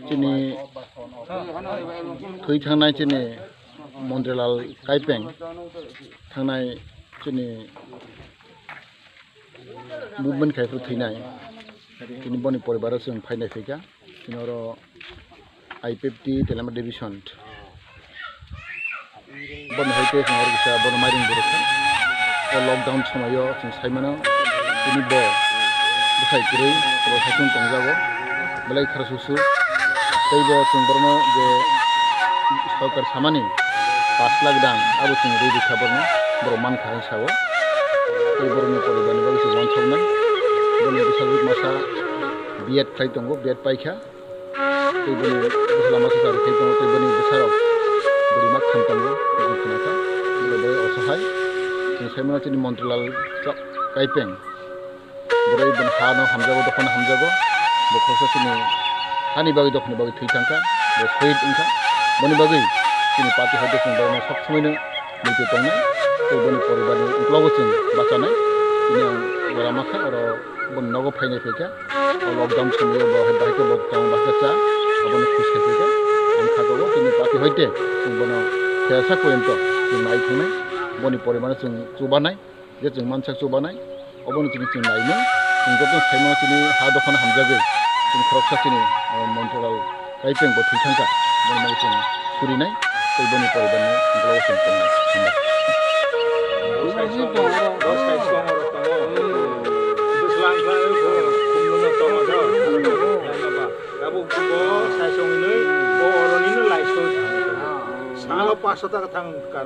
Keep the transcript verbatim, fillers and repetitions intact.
Chini thwi thangnai chini Montrilal Kaipeng thangnai chini movement khai phuru thwinai. Chini boni poribaro chwng phainai phaikha. Chini oro I P F T Telama Division. Bono hai khe chwng oro kisa bono mairing bo rwkha. O lockdown somoio chwng sai mano, chini bo bwsai kwrwi bo saichung tongjago, belai khara susu. Tei bo chwng borokno je sorkar samani pash lakh rang abo chwng rwi rwkha borokno, borok mankha hinwi sao. Tei borokni poribarni bagwi chwng uansuknai. Boni bwsajwk masa B Ed khlai tongo, B Ed paikha. Tei boni bwsala masa chari khai tongo, tei boni bwsarok bwrwi mak tham tongo, bini khna kha, bini bai osohai. Chwng sai mano chini Montrilal Kaipeng, bwrwi bini ha no hamjago, dophano hamjago, bo khoroksa chini hani bagwi, dophani bagwi thwi thang kha, bo shohid wng kha. Boni bagwi chini party hoite chwng borokno sob somoino muitu tongnai, tei boni poribarni uklogo chwng bachanai. Tini ang jora ma kha, oro boni nogo phainai phaikha. O lockdown somoio bo hai bahai khe bo tong bahai khe cha, aboni khus khai phaikha. Ang kha tongo tini party hoite chwng bono khe sak porjonto chwng nai thangnai, boni poribarno chwng chubanai, je chwng mansak chubanai. Obono chini chwng naimung, chwng joto saimano chini ha dophano hamjagwi, chini khoroksa chini, eh, Montrilal Kaipeng bo thwi thangkha, boni bagwi chwng surinai, tei boni poribarni uklogo chwng tongnai. Hambai. Salo paso taka thang kar.